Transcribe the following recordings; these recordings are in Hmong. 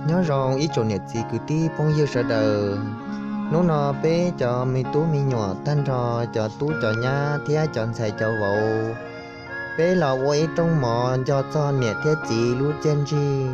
Nyob zoo ib tsoom niam txiv kwv tij phooj ywg sawv daws. Hnub no peb cov me tub me nyuam tag nrho, cov tub cov nyab thiab cov ntxhais cov vauv, peb los ua ib rooj mov nco txog niam thiab txiv lub txiaj ntsig.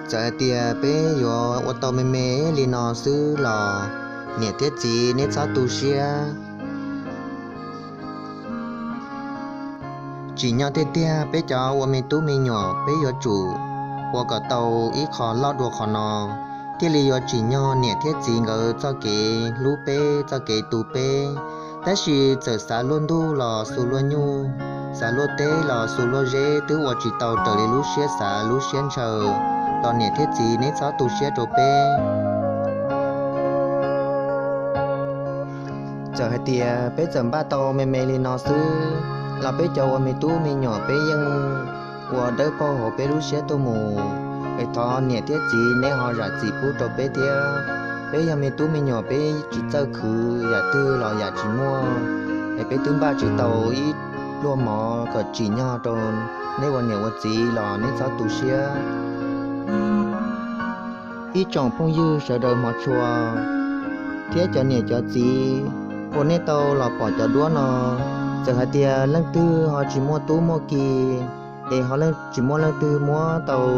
Txawm hais tias peb yuav ua tau me me li no xwb los niam thiab txiv neb txhob tu siab. Tsim nyog tiag tiag peb cov ua me tub me nyuam peb yuav tsum ua kom tau ib qho loj dua qhov no, thiaj li yuav tsim nyog niam thiab txiv nkawd txoj kev hlub peb, txoj kev tu peb. Tab sis txawm xav luaj ntuj los xu luaj nyuj, xav luaj teb los xu luaj zeb twb ua tsis tau raws li lub siab xav lub siab ntshaw los niam thiab txiv neb txhob tu siab rau peb. Txawm hais tias peb txawm npaj tau me me li no xwb los peb cov ua me tub me nyuam peb yeej ua dawb paug hauv peb lub siab tuaj mus. Es thov niam thiab txiv neb ho zam txim pub rau peb thiab. Peb yog me tub me nyuam peb tsis txawj khwv yam twg los yam tsis muaj, es peb twb npaj tsis tau ib pluag mov kom tsim nyog rau neb ua niam ua txiv los neb txhob tu siab. Ib tsoom phooj ywg sawv daws hmov tshua thiab cov niam cov txiv uas nej tau los pom cov duab no, txawm hais tias leej twg ho tsis muaj tub muaj ki, es ho tsis muaj leej twg muab tau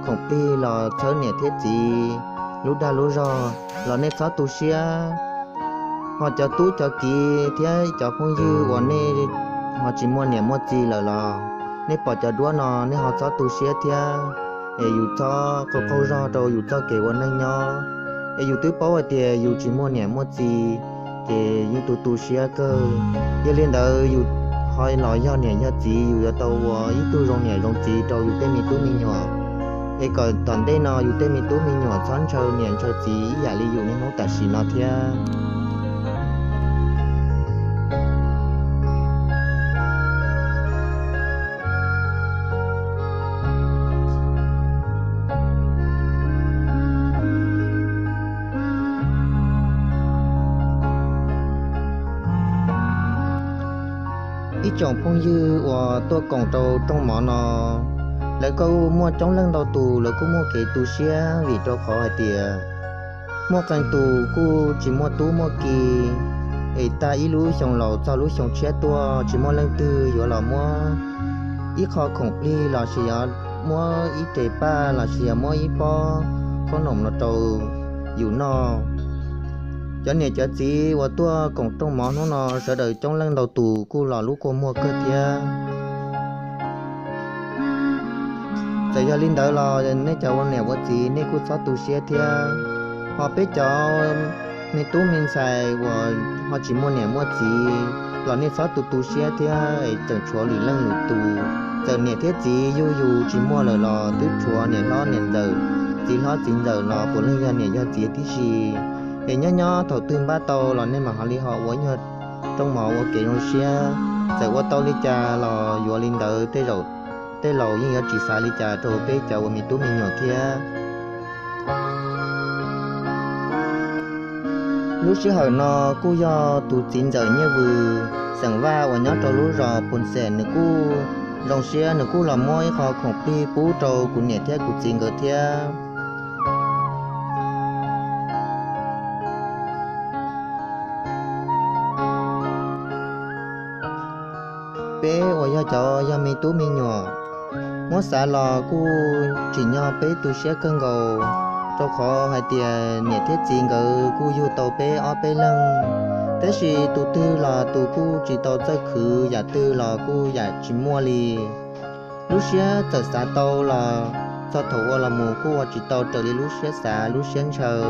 khoom plig los txhawb niam thiab txiv lub dag lub zog los nej txhob tu siab. Ho cov tub cov kiv thiab cov phooj ywg uas nej ho tsis muaj niam muaj txiv lawm los nej pom cov duab no nej ho txhob tu siab thiab. Es yus txhob qaug qaug zog rau yus txoj kev ua neej nyob. Es yus twb paub hais tias yus tsis muaj niam muaj txiv, ces yeej tu tu siab kawg. Yog li ntawd yus ho los yog niam yog txiv yus yuav tau ua ib tug zoo niam zoo txiv rau yus tej me tub me nyuam. Es kom tom ntej no yus tej me tub me nyuam txhob ntshaw niam ntshaw txiv ib yam li yus niaj hnub tam sim no thiab. Ib tsoom phooj ywg uas tuaj koom rau rooj mov no, lawv kuj muaj coob leej ntau tus lawv kuj muaj kev tu siab vim rau qhov hais tias muaj qee tus kuj tsis muaj tub muaj ki, es tag ib lub xyoo laus txog lub xyoo tshiab tuaj tsis muaj leej twg yuav los muab ib qho khoom plig los sis yog muab ib tes paj los sis yog muab ib pob khaub noom no rau yus noj. Cov niam cov txiv uas tuaj koom rooj mov hnub no sawv daws coob leej ntau tus kuj los lub kua muag kawg thiab. Txawm yog li ntawd los nej cov ua niam ua txiv nej kuj txhob tu siab thiab. Ho peb cov me tub me ntxhais uas ho tsis muaj niam muaj txiv los nej txhob tu tu siab thiab, es tseem tshuav lwm leej lwm tus. Txawm niam thiab txiv yug yus tsis muaj lawm los twb tshuav niam hlob niam ntxawm, txiv hlob txiv ntxawm los puav leej yog niam yog txiv tib si. Es nyob nyob thaum twg npaj tau los nej mam ho li ho ua ib nyuag rooj mov ua kev zoo siab. Txawm ua tau li cas los yuav li ntawd, tej zaum tej laus yeej yuav tsis xav li cas rau peb cov ua me tub me nyuam thiab. Lub sij hawm no kuj yog tus txiv ntxawm Nyiaj Vws xeem Vaj uas nyob rau lub zos Phoos Xeem nws kuj zoo siab nws kuj los muab ib qho khoom plig pub rau kuv niam thiab kuv txiv nkawd thiab. Peb uas yog cov yog me tub me nyuam, muab xav los kuj tsim nyog peb tu siab kawg nkaus, rau qhov hais tias niam thiab txiv nkawd kuj yug tau peb ob peb leeg, tab sis tus twg los tus kuj tsis tau txawj khwv, yam twg los kuj yam tsis muaj li. Lub siab txawm xav tau los txog thaum ua los mus kuj ua tsis tau raws li lub siab xav lub siab ntshaw.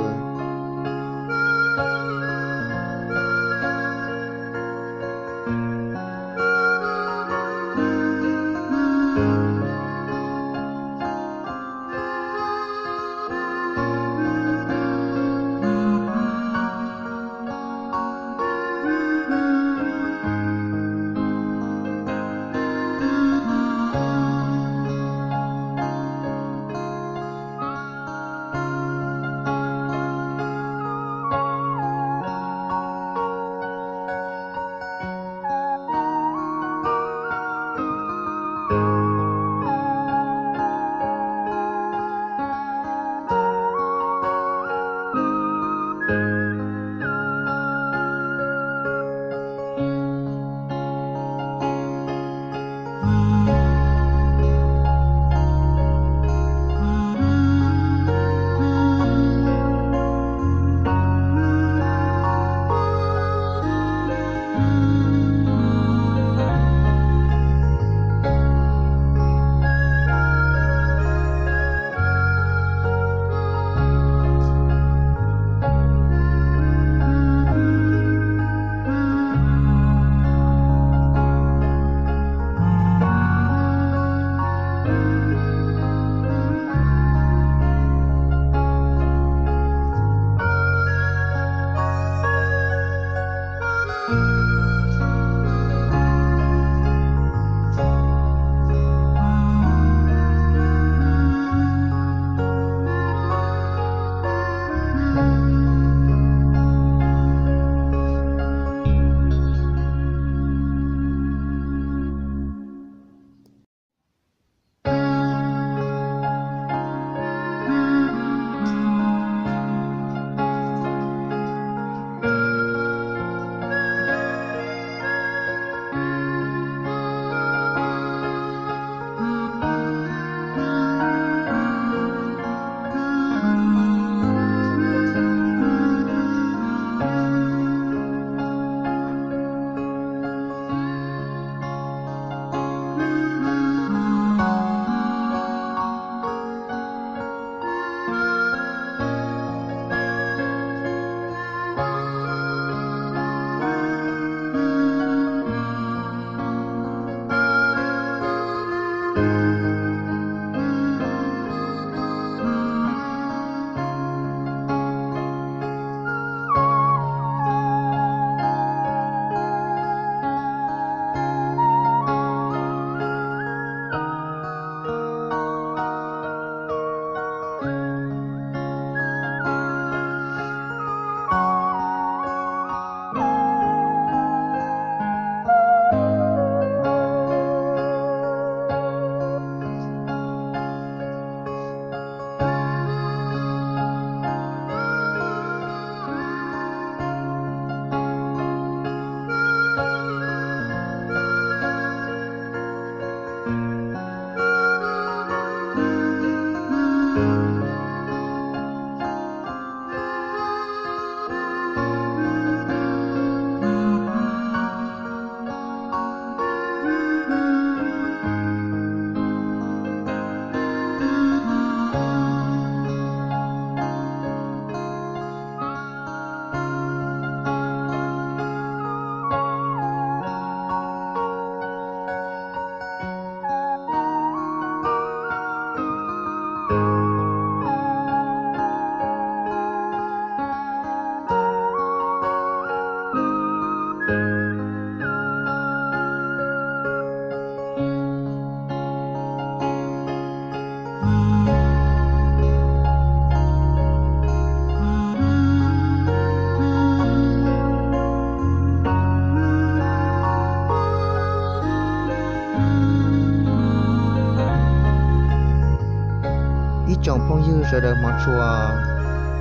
Phooj ywg sawv daws hmov tshua,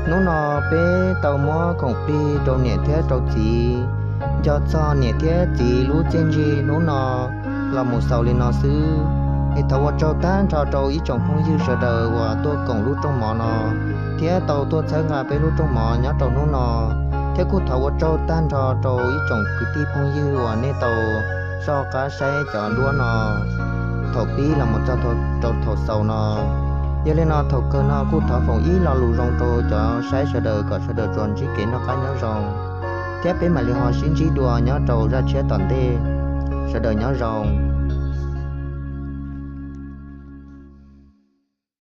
hnub no peb tau muab koom plig rau niam thiab rau txiv, nco txog niam thiab txiv lub txiaj ntsig hnub no los mus xaus li no xwb. Es thov ua tsaug tag nrho rau ib tsoom phooj ywg sawv daws uas tuaj koom lub rooj mov no thiab tau tuaj txhawb nqa peb lub rooj mov nyob rau hnub no, thiab kuj thov ua tsaug tag nrho rau ib tsoom kwv tij phooj ywg uas nej tau soj qab saib cov duab no thaum pib los mus txog rau thaum xaus no. Yog li no thaum kawg no kuj thov foom ib lo lus zoo rau cov saib sawv daws kom sawv daws tsuas ntsib kev noj qab nyob zoo, thiab peb mam li ho sib ntsib dua nyob rau zaj tshiab tom ntej. Sawv daws nyob zoo.